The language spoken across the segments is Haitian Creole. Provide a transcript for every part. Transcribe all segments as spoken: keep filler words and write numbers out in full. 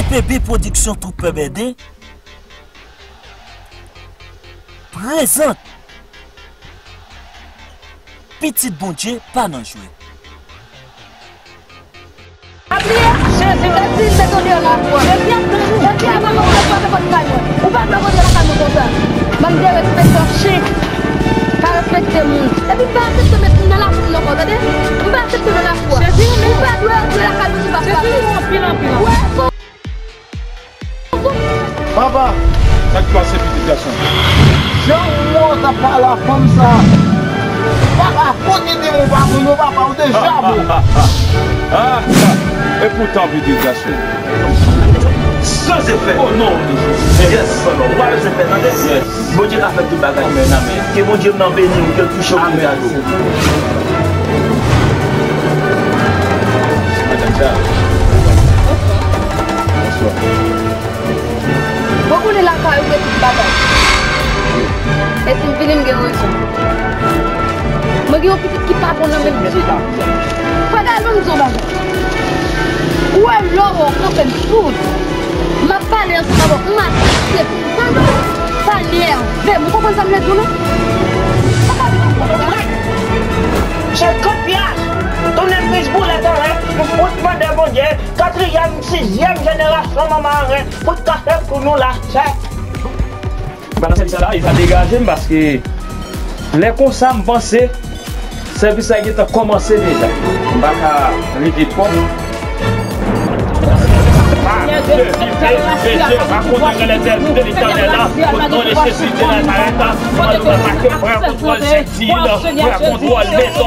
P B Production Troupe Pè Bèden prezante Pitit Bondye pa nan jwèt. Pa bliye, Jezi, Jezi, mete w deyò nan afwa. Depi avan nou fè fwa, fè fwa kay mwen. Ou pa dwe rantre lakay mwen konsa. Bann derespektan, chen. Pa respekte moun. Epi m pa aksepte met moun nan lafwa m ankò, tande? M pa aksepte nan lafwa. Ou pa dwe rantre lakay mwen si w pa fwa. Jezi, ou anpil, anpil, anpil. Wè, fò Papa! Sa k pase, pitit gason? Jan w wè w t ap pale a fanm sa a. Papa, kote te mwen pa konn yo, papa, ou te jabo. Ah, ah, ah. Epoutan, pitit gason. San efè. O non de Jezi. Yes. Ou pa bezwen pè, tande? Yes. Bondye ka fè tout bagay. Amèn, amèn. Ke Bondye m nan beni w, ke l touche w pou gade w. Madanm sa. Bonswa. Bon, konnen lakay ou gen tout bagay. E si m vini, m gen rezon. Mwen gen yon pitit ki pa bon nan menm ditou. Frè Dalman, m di w bagay. Ou wè lè w kanpe m sou. M ap pale ansanm avè w, m aksepte. Tande w? Pa nève m. Ou konprann sa m vle di w, non? Sa pa vin anpòt. Se kout pyès. Tounen plis boulèt anlè. Nou fout mande Bondye. Katriyèm, sizyèm jenerasyon manman an ren. Fout kache pou nou la, sè. M pa nan sèvis la, li va degaje m paske lè konsa m panse sèvis la gentan kòmanse deja. M pa ka rete pòv. Raconte que l'Éternel, l'Éternel, pour ton nécessité d'Azareth, pour nous attaquer, prends contrôle, Seigneur, prends contrôle, maison,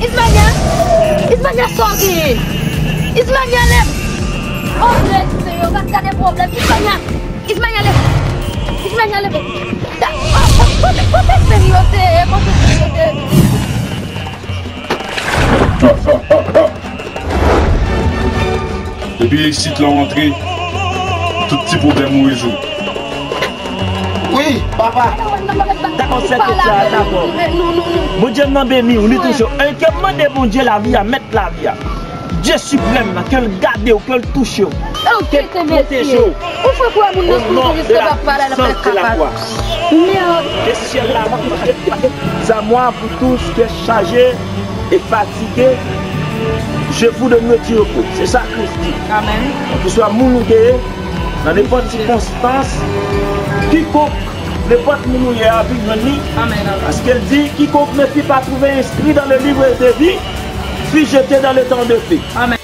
Ismanya! Ismanya, sa w genyen? Ismanya, lève! Oh, Jezi, Senyè, gad, gade pwoblèm. Ismanya! Ismanya, leve! Ismanya, leve! Da, oh, oh, kote, kote sè m yo te ye? Kote sè m yo te ye? Depi isit la w antre, tout ti pwoblèm ou rezoud. Wi, papa. Dakò, sèkretè a, dakò. Bondye m nan beni w, li touche w. E ke m mande Bondye lavi a, mèt lavi a, Dye siprèm nan, ke l gade w, ke l touche w, ke l pwoteje w. Ou fè kwè moun nan sou tou jiska pa pale nan fè kapat. Mèd. Ke syèl la, Zamwa pour tous qui êtes chargés et fatigués, je vous donnerai du repos. Se sa Kris di. Amèn. Kèlkeswa moun ou te ye, nan nenpòt sikonstans, kikonk, nenpòt moun ou ye a, vin jwenn li. Amèn. Paske l di, quiconque ne fut pas trouvé inscrit dans le livre de vie fut jeté dans l'étang de feu. Amèn.